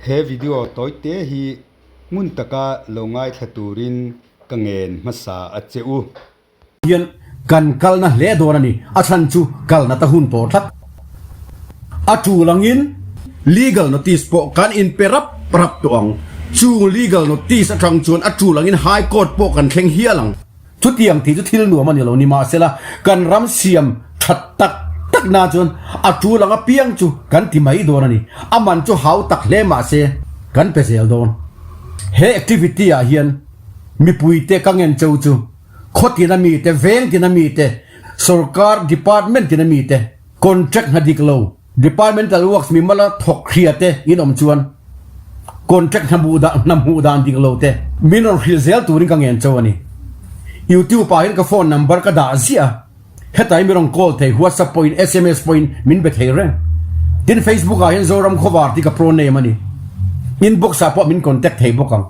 He video tawite hi ngun taka lo ngaithla turin ka ngen hmasa a che u. Hian kan kalna hle dawn a ni, a chhan chu kalna ta hun tawh tlat. A tul angin legal notice pawh kan inpe rap rap tawh ang. Chung legal notice atang chuan a tul angin High Court pawh kan thleng hial ang. Chutiang tih chu thil nuam a ni lo nimahsela kan ram siam that tak tak na chuan a tul ang apiang chu kan ti mai dawn a ni. A man chu hau tak hle mahse kan pe zel dawn. He activity ah hian mipuite ka ngen cheu chu khaw tina mite, veng tina mite, sorkar department tina mite, contract hna dik lo, Departmental works mimala thawk hria te in awm chuan contract hna hmuh dan hna hmuh dan dik lo te min rawn hrilh zel turin ka ngen cho a ni. YouTube ah hian ka phone number ka dah ziah a, hetah hi mi rawn call thei, WhatsApp pawhin sms pawhin min be thei reng. Tin Facebook ah hian Zoram Khawvar tih ka pro name a ni. Inbox ah pawh min contact thei bawk ang.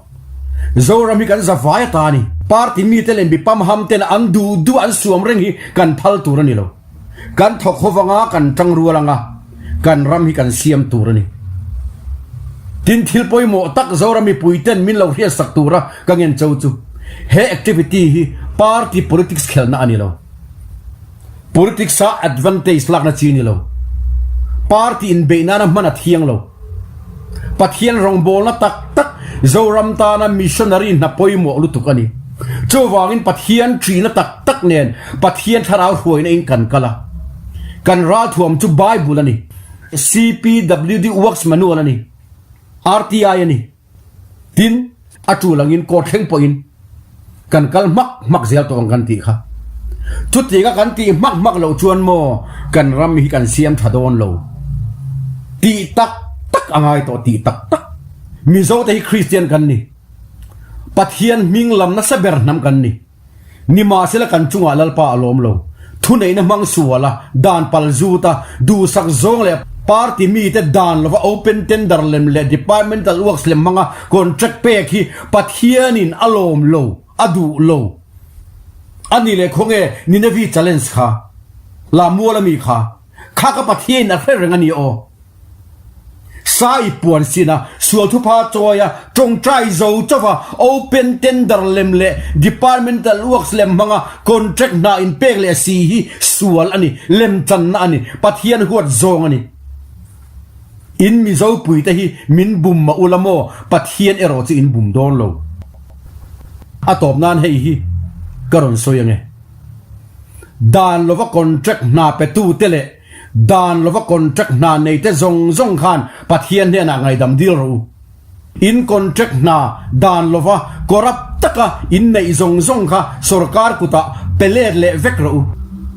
Zoram hi kan zavai ata a ni. Party mite leh mi pamham ten an duh duh an suam reng hi kan phal tur a ni lo. Kan thawk ho vanga kan tang rual anga kan ram hi kan siam tur a ni. Tin thil pawimawh tak Zoram mipui ten min lo hriatsak tura ka ngen cho chu he activity hi party politics khelna a ni lo. Politics a advantage lakna chi a ni lo. Party inbeih nana hman a thiang lo. Pathian rawngbawlna tak tak Zoram tana missionary hna pawimawh lutuk a ni. Chuvangin Pathian ṭihna tak tak nen Pathian thlarau hruaina in kan kal a. Kan ralthuam chu Bible a ni. CPWD Works Manual a ni. RTI a ni. Tin, a tul angin court thleng pawhin kan kal hmak hmak zel tawh ang kan tih kha. Chutianga kan tih hmak hmak loh chuan maw kan ram hi kan siam tha dawn lo. Tih tak tak a ngai tawh tih tak tak. Mizo te hi Kristian kan ni. Pathian hming lam nasa ber hnam kan ni. Nimahsela kan chungah Lalpa a lawm lo. Thuneihna hmang sual a, dan pal zut a, duhsak zawng leh party mite dan lova open tender lem leh departmental works lem hmanga contract pek hi Pathianin a lawm lo, a duh lo. A ni leh khawnge Nineveh challenge kha, Lamual ami kha, kha ka Pathianin a hre reng a ni aw. Sai puan sin a, sual thupha chawi a, tawngtai zo chauh a, open tender lem leh departmental works lem hmanga contract hna inpek leh si hi sual a ni, lemchanna a ni, Pathian huat zawng a ni. In Mizo puite hi min bum mah ula maw, Pathian erawh chu in bum dawn lo. A tawp nan hei hi ka rawn sawi ange. Dan lova contract hna petute leh Dan lova contract hna neite zawng zawng khan Pathian hnenah ngaidam dil rawh u. In contract hna dan lova corrupt taka in neih zawng zawng kha sorkar kutah pe let leh vek rawh u.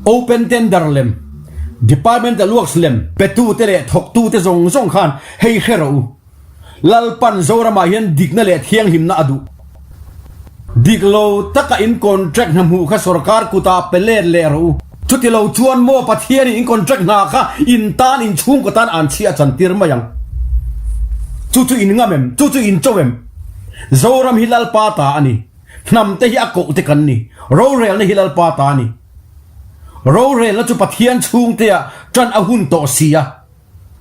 Open tender lem, departmental works lem petute leh thawktute zawng zawng khan hei hre rawh u. Lalpan Zoramah hian dikna leh thianghlimna a duh. Dik lo taka in contract hna hmuh kha sorkar kutah pe let leh rawh u. Chuti lo chuan maw Pathianin in contract hna kha in tan in chhungkaw tan an chhia chantir mai ang. Chu chu in ngam em? Chu chu in cho em? Zoram hi Lalpa ta a ni. Hnam te hi a koh te kan ni. Rorelna hi Lalpa ta a ni. Rorelna chu Pathian chhungtea tan a hun tawh si a.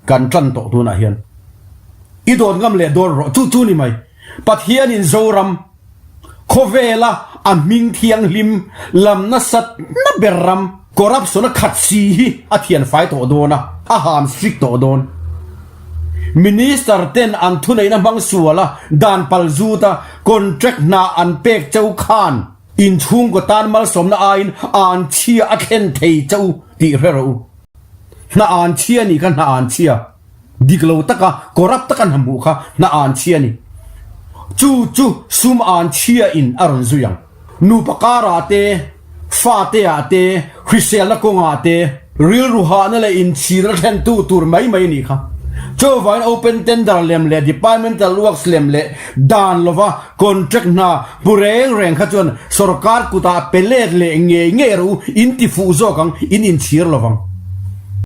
Kan tan tawh tunah hian i dawt ngam leh dawn rawh chu chu ni mai. Pathianin Zoram khawvela a hming thianghlim lam nasat na ber ram corruption a khat si hi a thian fai tawh dawn a, a ham strict tawh dawn. Minister ten an thuneihna hmang sual a, dan pal zut a, contract hna an pek cheu khan inchhungkaw tan malsawmna aiin an chhia a thlen thei cheu tih hre rawh u. Hna an chhia nih kha hna an chhia. Dik lo taka corrupt taka hna hmuh kha hna an chhia ni. Chu chu sum an chhia in a rawn zui ang. Nupa karah te, fate ah te, hriselna kawngah te, rilru hahna leh inchhirna thlentu tur mai mai nih kha. Chuvangin open tender lem leh departmental works lem leh dan lova contract hna hmu reng reng kha chuan sorkar kutah pe let leh ngei ngei rawh u, in ti fuh zawk ang, in inchhir lovang.